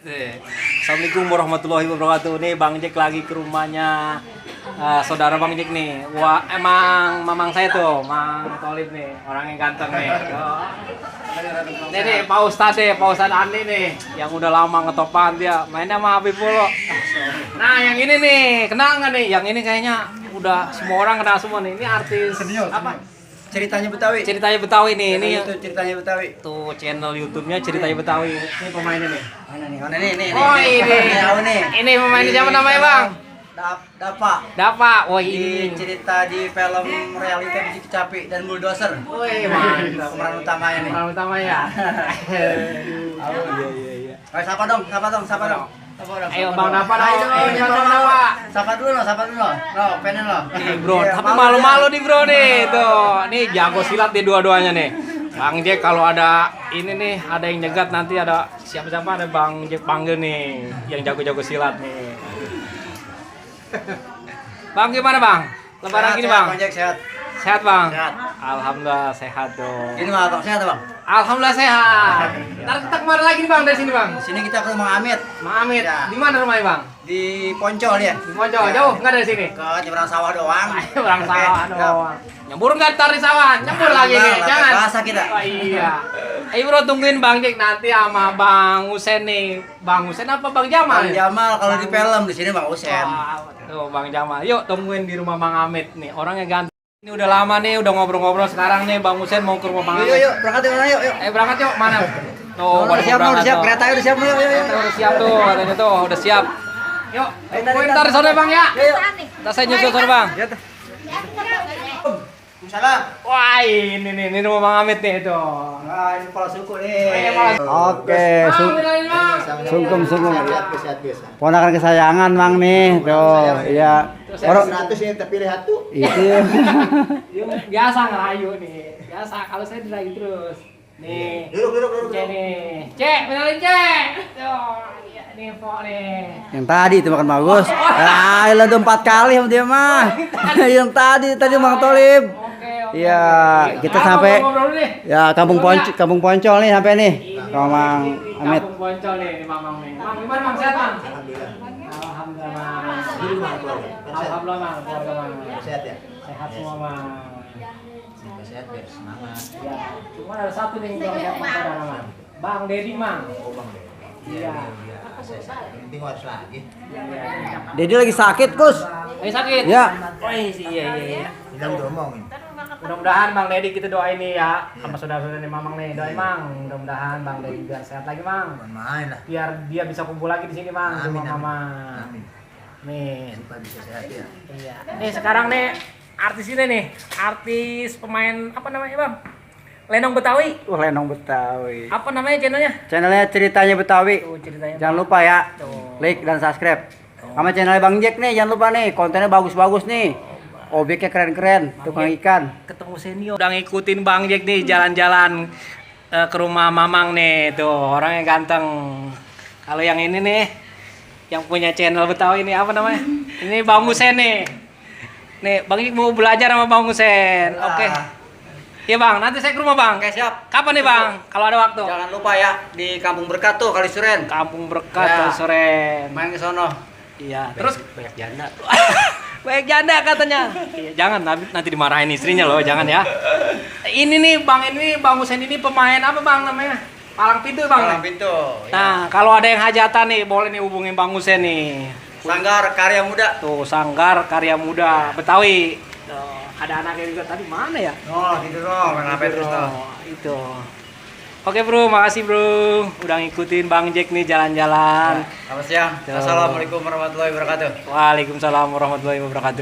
Assalamualaikum warahmatullahi wabarakatuh. Nih Bang Jack lagi ke rumahnya saudara Bang Jack nih. Wah, emang mamang saya tuh, Mang Tolib nih, orang yang ganteng nih. Nih Pak Ustadz Andi nih, yang udah lama ngetopan dia, mainnya sama Habib Polo. Nah, yang ini nih, kenal nggak nih? Yang ini kayaknya udah semua orang kenal semua nih. Ini artis apa? Ceritanya Betawi. Ceritanya Betawi nih. Ini itu ceritanya Betawi. tuh channel YouTube-nya Ceritanya Betawi. Ini pemainnya nih. Mana nih? Oh, ini. Ini pemainnya siapa namanya, Bang? Dapa. Oh, Ini ini. cerita di film realita Biji Kecapi dan Bulldozer. Woi, mantap. Pemeran utamanya nih. Pemeran utama ya. Iya. Ayo sapa dong. Ayo Bang Dapa dong. Ayo Bang Dapa. Sapa dulu. No, pengen lo. Nih, Bro, tapi malu-malu nih, Bro nih. Tuh, nih jago silat nih dua-duanya nih. Bang Jack kalau ada ini nih, ada yang nyegat nanti ada siapa-siapa ada Bang Jack panggil nih yang jago-jago silat nih. Bang gimana Bang? Lebaran gini Bang? Bang Jack sehat. Sehat Bang? Sehat. Alhamdulillah sehat dong. Ini mah Bang sehat Bang. Alhamdulillah sehat. Ntar kita kemana lagi nih Bang dari sini Bang? Sini kita ke rumah Amit Mak Amit. Ya. Di mana rumahnya Bang? di Poncol ya. Di Mojo. Jauh nggak dari sini? Ke nyebrang sawah doang. Ayo orang sawah Oke, doang. Nyembur nggak ntar di sawah? Nyembur lagi nih. Enggak, Jangan. basah kita. Oh, iya. Ayo Bro tungguin Bang Jack nanti sama Bang Husen nih. Bang Husen apa Bang Jamal? Bang Jamal kalau di film di sini Bang Usen. Wah, tuh Bang Jamal. Yuk tungguin di rumah Bang Amit nih. Orangnya ganteng. Ini udah lama nih, udah ngobrol-ngobrol. Sekarang nih Bang Husen mau ke rumah Bang Amit. Yuk, berangkat yuk. Berangkat yuk. Mana? Tuh, Udah siap, berangkat tuh. kereta udah siap, yuk. Kereta udah siap tuh, katanya tuh udah siap. Yuk, tungguin ntar di sana Bang ya. Ntar saya nyusul sana Bang. Salam. Wah ini rumah Bang Amit nih tuh. Nah, ini kepala suku nih. Oke, sungkem. Sehat biasa. Ponakan kesayangan Mang nih, tuh, iya. Orang 100 ini terpilih satu. itu Biasa ngerayu nih. Biasa kalau saya dirayu terus. Nih. Duduk. Cek nih. Cek, benalin Cek. Tuh, iya nih Pok nih. yang tadi itu makan bagus. Ah, lo udah 4 kali sama dia mah. Yang tadi Mang Tolib. Oke. Iya, kita Nah, sampai ngobrol dulu nih. ya Kampung Poncol nih sampai nih. Sama Mang Amit. Kampung Poncol nih, di Mamang nih. Mang, gimana Mang? Sehat Mang? Alhamdulillah. Alhamdulillah Mang. Sehat. Alhamdulillah Mang, keluarga Mang. Sehat ya? Sehat semua Mang. Sehat biar semangat. Ya, cuma ada satu nih yang kurang saudara Mang. Bang Dedi Mang. Oh Bang. Iya. Penting harus lagi. Dedi lagi sakit, Kus. Lagi sakit? Ya. Oh iya. Kita udah omongin. Mudah-mudahan Bang Dedi kita doain nih ya sama saudara-saudara nih Mamang nih. Doain Mang, mudah-mudahan Bang Dedi biar sehat lagi Mang. Main lah. Biar dia bisa kumpul lagi di sini Bang, di Amin, rumah amin. Mama. Amin. Nih. Supaya bisa sehat ya. Iya. Nih sekarang nih artis ini nih, artis pemain apa namanya Bang? Lenong Betawi. Lenong Betawi. Apa namanya channelnya? Channelnya Ceritanya Betawi. Tuh ceritanya. Jangan lupa ya, Tuh. like dan subscribe. Sama channel Bang Jack nih, jangan lupa nih, kontennya bagus-bagus nih. Objeknya keren-keren, tukang ikan. Ketemu senior. Udah ngikutin Bang Jack nih jalan-jalan ke rumah Mamang nih. Tuh, orangnya ganteng. Kalau yang ini nih yang punya channel Betawi ini apa namanya? Ini Bang Husen nih. Nih, Bang Jack mau belajar sama Bang Husen. Oke. Iya Bang, nanti saya ke rumah Bang. Oke, siap. Kapan nih Bang? Kalau ada waktu. Jangan lupa ya di Kampung Berkat tuh Kalisuren. Kampung Berkat Ya. Soren. Main ke sono. Iya. Terus banyak janda. Banyak janda katanya. Iya, jangan nanti dimarahin istrinya loh, jangan ya. Ini nih Bang Husen ini pemain apa Bang namanya? Palang pintu Bang. Palang pintu. Nah, kalau ada yang hajatan nih boleh nih hubungin Bang Husen nih. Sanggar Karya Muda. Tuh, Sanggar Karya Muda Betawi. Tuh, ada anaknya juga tadi mana ya? Oh, gitu dong. Main HP terus dong. Itu. Oke Bro, makasih Bro. Udah ngikutin Bang Jack nih jalan-jalan. Selamat siang. Tuh. Assalamualaikum warahmatullahi wabarakatuh. Waalaikumsalam warahmatullahi wabarakatuh.